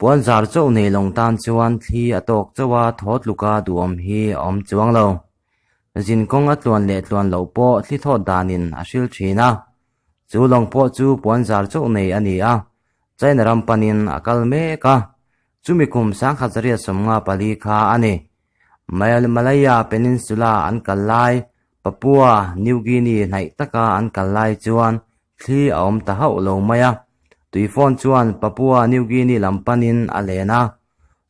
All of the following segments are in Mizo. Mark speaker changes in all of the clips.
Speaker 1: Puan zar chauh nei lawng tan chuan thli a tawk chauh a, thaw tluka duhawm hi a awm chuang lo. Zin kawng a tluan leh tluan loh pawh thli thawt danin a hril thin a. Chu lawng pawh chu puan zar chauh nei a ni a, China ram panin a kal mek a. Chumi kum sangkhat zariat sawmnga pali kha a ni. Malaya Peninsula an kal lai, Papua New Guinea hnaih taka an kal lai chuan Thli a awm ta hauh lo mai a, tuifawn chuan Papua New Guinea lam panin a len a.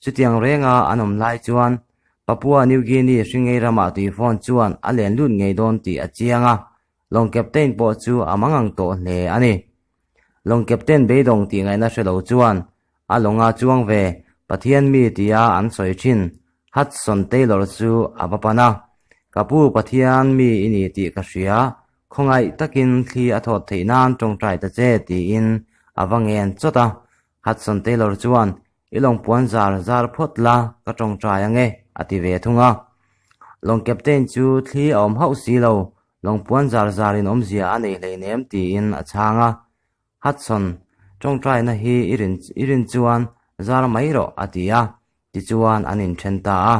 Speaker 1: Chutiang renga an awm lai chuan Papua New Guinea hringei ramah tuifawn chuan a len lut ngei dawn tih a chiang a, lawng captain pawh chu a mangang tawh hle a ni. Lawng captain beidawng tih ngaihna hre lo chuan a lawnga chuang ve Pathian mi tia an sawi thin Hudson Taylor chu a va pan a, Ka pu Pathian mi i ni tih ka hria, Khawngaih takin thli a thawt theih nan tawngtai ta che tiin a va ngen chawt a. Hudson Taylor chuan, I lawng puan zar zar phawt la, ka tawngtai ange, a ti ve thung a. Lawng captain chu thli a awm hauh si lo, lawng puan zar zarin awmzia a nei hleinem tiin a chhang a. Hudson, tawngtaina hi i rin i rin chuan zar mai rawh, a ti a. Tichuan an inthen ta a.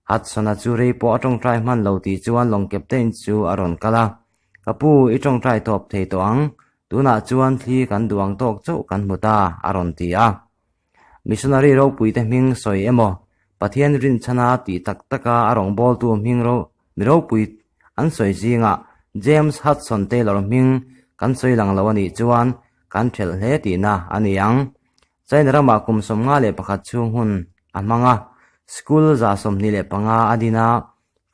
Speaker 1: Hudson-a chu rei pawh a tawngtai hman lo tih chuan lawng captain chu a rawn kal a. Ka pu, i tawngtai tawp thei tawh ang. Tunah chuan thli kan duang tawk chauh kan hmu ta, a rawn ti a. Missionary ropuite hming sawi emaw, Pathian rinchhana tih tak taka a rawngbawltu hming ro mi ropui an sawi zingah James Hudson Taylor hming kan sawi lang lo a nih chuan kan thelh hle tihna a ni ang. China ramah kum 51 chhung hun a hmang a, school 25 a din a,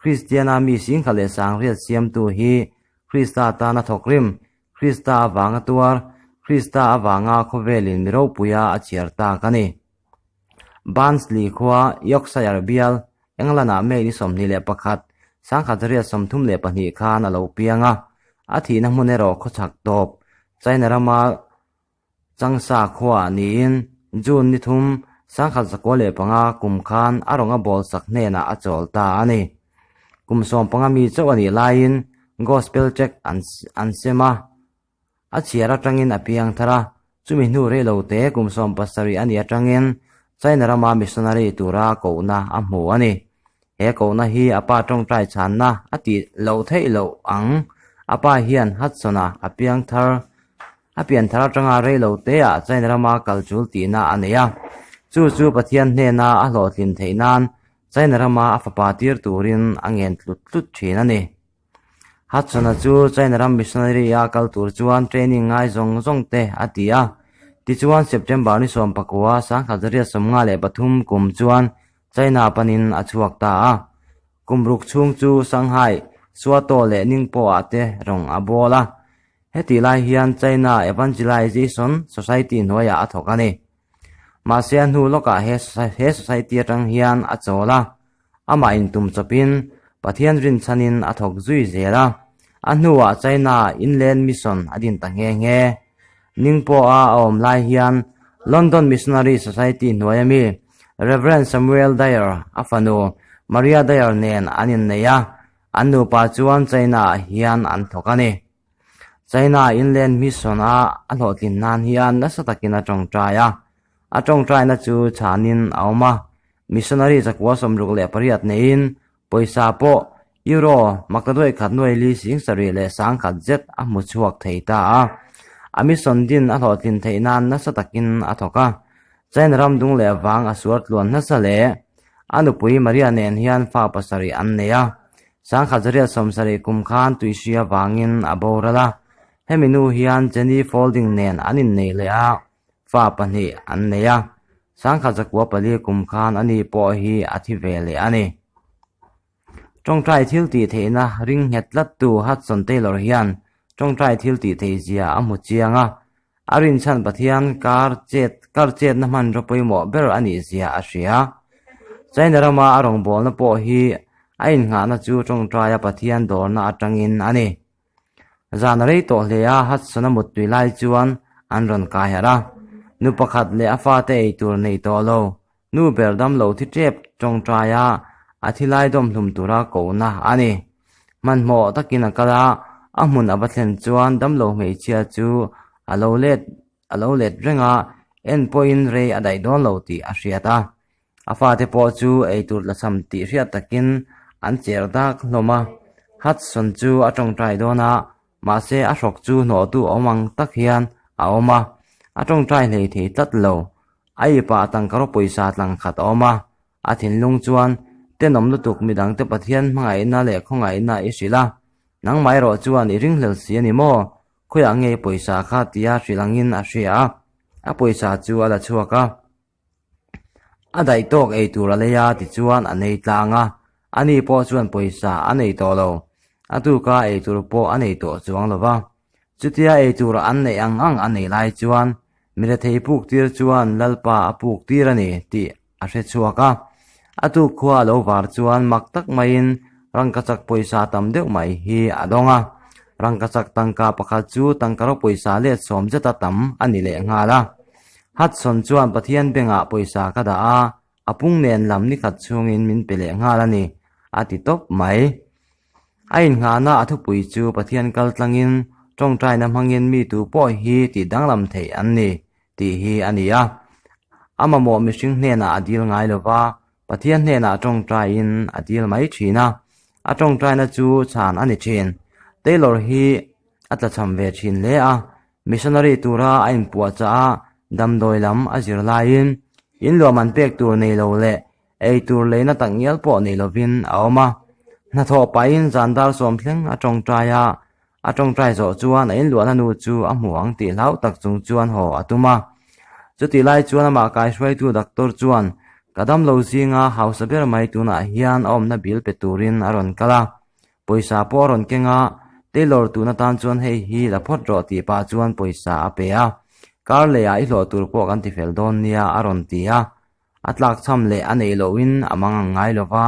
Speaker 1: Kristiana mi singkhat leh sangriat siamtu hi Krista tana thawkrim, Krista avanga tuar, Krista avanga khawvelin mi ropuia a chhiar tak a ni. Barnsley khua, Yorkshire bial, England-ah May ni 21, 1932 khan a lo piang a, a thihna hmun erawh khawchhak tawp, China rama Changsa khuaah niin June ni thum 1905 kum khan a rawnga bawl sak hnenah a chawl ta a ni. Kum 15 mi chauh a nih laiin Gospel Tract an an sem a, a chhiar atangin a piang thar a, chumi hnu rei lo te kum 70 a nih atangin China rama missionary tura kohna a hmu a ni. He kohna hi a pa tawngtai chhanna a tih loh theih loh ang. A pa hian Hudson-a a piang thar A pian thar atanga rei lo teah China rama kal chul tihna a nei a. Chu chu Pathian hnena a hlawhtlin theih nan China rama a fapa tir turin a ngen tlut tlut thin a ni. Hudson-a chu China ram missionary-a kal tur chuan training ngai zawng zawng te a ti a. Tichuan September ni 19, 1953 kum chuan China panin a chhuak ta a. Kum ruk chhung chu Shanghai, Suato leh Ningpo-ah te rawng a bawl a. Hetih lai hian China Evangelization Society hnuaiah a thawk a ni. Mahse a hnu lawkah he he society atang hian a chawl a, amah intum chawpin Pathian rinchhanin a thawk zui zel a. A hnuah China Inland Mission a din ta nghe nghe. Ningpo-a a awm lai hian London Missionary Society hnuaia mi Rev. Samuel Dyer a fanu Maria Dyer nen an innei a, an nupa chuan China-ah hian an thawk a ni. China Inland Mission a a hlawhtlin nan hian nasa takin a tawngtai a, a tawngtaina chu chhanin a awm a, missionary chakua 68 neiin pawisa pawh Euro maktaduai khat nuai li sing sarih leh sangkhat zet a hmu chhuak thei ta a, a mission din a hlawhtlin theih nan nasa takin a thawk a, China ram dung leh vang a suar tluan nasa leh a nupui Maria nen hian fa pasarih an nei a. 1970 kum khan tuihri avangin a boral a, hemi nu hian Jenny Faulding nen an innei leh a, fa pahnih an nei a, 1904 kum khan ani pawh hi a thi ve leh a ni. Tawngtai thil tih theihna ring nghet tlattu Hudson Taylor hian tawngtai thil tih theih zia a hmu chiang a, a rinchhan Pathian kar chet kar chetna hmanraw pawimawh ber a nih zia a hria. China rama a rawngbawlna pawh hi a innghahna chu tawngtaia Pathian dawrna atangin a ni. Zan a rei tawh hle a, Hudson-a muttui lai chuan an rawn kai harh a. Nu pakhat leh a fate ei tur nei tawh lo, nu ber dam lo thi tep tawngtaia a thi lai dawm hlum tura kohna a ni. Hmanhmawh takin a kal a, a hmun a va thlen chuan damlo hmeichhia chu a lo let a lo let reng a, En pawhin rei a daih dawn lo tih a hriat a. A fate pawh chu eitur tlachham tih hriat takin an cher dak hlawm a. Hudson chu a tawngtai dawn a, mahse a hrawk chu hnawhtu awm ang tak hian a awm a, a tawngtai hlei thei tlat lo. A ipah tangkaraw pawisa tlang khat a awm a, a thinlung chuan tenawm lutuk midangte Pathian hmangaihna leh khawngaihna i hrilh a, nangmah erawh chuan i ringhlel si a ni maw? Khawiah nge pawisa kha tia hrilh angin a hria a, a pawisa chu a la chhuak a. A daih tawk ei tur a lei a tichuan a nei tlang a, ani pawh chuan pawisa a nei tawh lo. A tuka ei tur pawh a nei tawh chuang lo va. Chutia ei tur an neih ang ang a nei lai chuan mirethei puk tir chuan Lalpa a puk tir a ni tih a hre chhuak a. A tuk khua a lo var chuan mak tak maiin rangkachak pawisa tam deuh mai hi a dawng a. Rangkachak tangka pakhat chu tangkaraw pawisa let sawm zeta tam a ni leh nghal a. Hudson chuan Pathian bengah pawisa ka dah a, a pung nen lam ni khat chhungin min pe leh nghal a ni, a ti tawp mai. A inngahna a thupui chu Pathian kal tlangin tawngtaina hmangin mi tu pawh hi tih danglam theih an ni tih hi a ni a. A mamawh mihring hnenah a dil ngai lo va, Pathian hnenah tawngtaiin a dil mai thin a, a tawngtaina chu chhan a ni thin. Taylor hi a tlachham ve thin hle a, Missionary tura a inpuahchah a, damdawi lam a zir laiin inluam an pek tur nei lo leh ei tur leina tak ngial pawh nei lovin a awm a. Hnathawh pahin zan dar sawm thleng a tawngtai a, a tawngtai zawh chuan a inluahna nu chu a hmu ang tih hlau tak chung chuan haw a tum a. Chutih lai chuan amah kaihruaitu doctor chuan ka damlo zinga hausa ber mai tunah hian a awmna bil pe turin a rawn kal a. Pawisa pawh a rawn keng a, Taylor tun atan chuan hei hi la phawt rawh tih pah chuan pawisa a pe a. Kar lehah i hlawh tur pawh kan ti fel dawn nia a rawn ti a. A tlak cham leh a neih lohin a mang ang ngai lo va,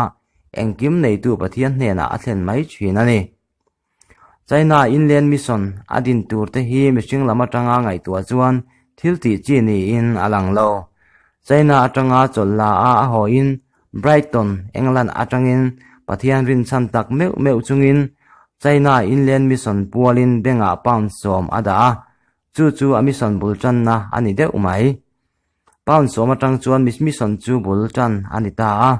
Speaker 1: engkim neitu Pathian hnenah a thlen mai thin a ni. China Inland Mission a din tur te hi mihring lam atanga ngaihtuah chuan thil tih chi niin a lang lo. China atanga chawlh la a a hawiin Brighton, England atangin Pathian rinchhan tak meuh meuh chungin China Inland Mission pualin bengah pound sawm a dah a, chu chu a mission bul tanna a ni deuh mai. Pound sawm atang chuan mission chu bul tan a ni ta a,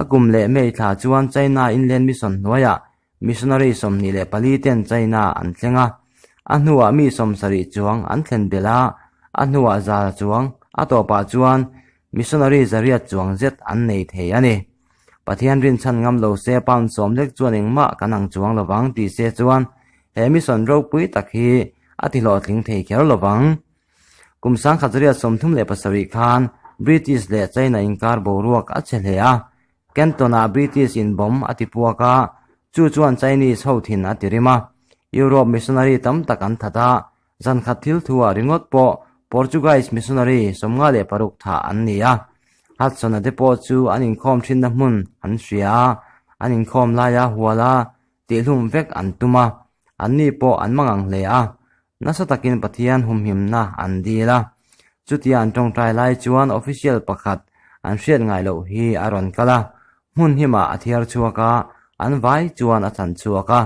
Speaker 1: a kum leh May thla chuan China Inland Mission hnuaiah missionary 24 ten China an thleng a, a hnuah mi 70 chuang an thlen belh a, a hnuah za chuang a tawpah chuan Missionary zariat chuang zet an nei thei a ni. Pathian rinchhan ngam lo se pound sawm lek chuan engmah kan ang chuang lovang tih se chuan he mission ropui tak hi a ti hlawhtling thei kher lovang. Kum 1937 khan British leh China inkar boruak a che hle a, Canton-ah British in bomb a ti puak a, chu chuan Chinese ho thin a ti rim a. Europe missionary tam tak an that a, Zan khat thil thuah ringawt pawh Portuguese missionary 56 thah an ni a. Hudson-a te pawh chu an inkhawm thinna hmun an hria a, an inkhawm laia huala tihhlum vek an tum a, anni pawh an mangang hle a. Nasa takin Pathian humhimna an dil a. Chutia an tawngtai lai chuan official pakhat an hriat ngai loh hi a rawn kal a, hmun himah a thiar chhuak a, an vai chuan a chan chhuak a.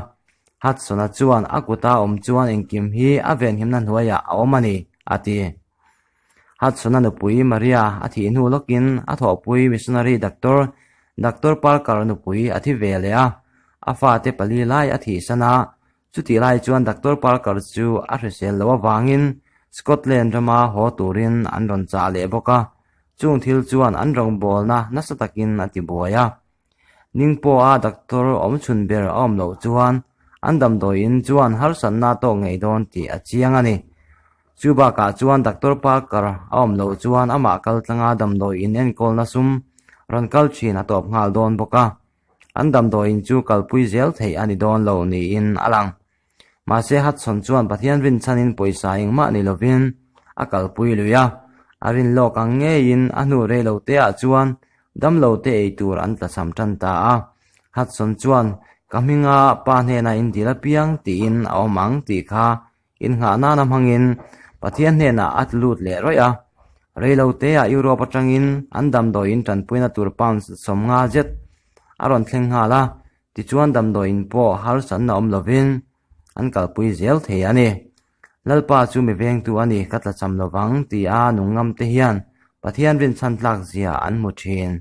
Speaker 1: Hudson-a chuan a kuta awm chuan engkim hi a venhimna hnuaiah a awm a ni, a ti. Hudson-a nupui Maria a thih hnu lawkin a thawhpui missionary doctor, Doctor Parker nupui a thi ve leh a, a fate pali lai a thihsan a. Chutih lai chuan Doctor Parker chu a hrisel loh avangin Scotland rama haw turin an rawn chah leh bawk a, chung thil chuan an rawngbawlna nasa takin a tibuai a. Ning pawha doctor awm chhun ber a awm loh chuan an damdawiin chuan harsatna tawk ngei dawn tih a chiang a ni. Chu bakah chuan Doctor Parker a awm loh chuan amah kal tlanga damdawiin enkawlna sum rawn kal thin a tawp nghal dawn bawk a, an damdawiin chu kalpui zel theih a ni dawn lo niin a lang. Mahse Hudson chuan Pathian rinchhanin pawisa engmah ni lovin a kalpui lui a, a rin lawk ang ngeiin a hnu rei lo te ah chuan damlo te ei tur an tlachham tan ta a. Hudson chuan, Ka hminga pa hnenah in dil apiang tiin a awm ang tih kha innghah nana hmangin Pathian hnenah a tlu lut leh rawih a. Rei lo te ah Europe atangin an damdawiin tanpuina tur pounds 50 zet a rawn thleng nghal a. Tichuan damdawiin pawh harsatna awm lovin an kalpui zel thei a ni. Lalpa chu mi vengtu a ni, ka tlacham lovang, tia nung ngamte hian Pathian rinchhan tlak zia an hmu thin.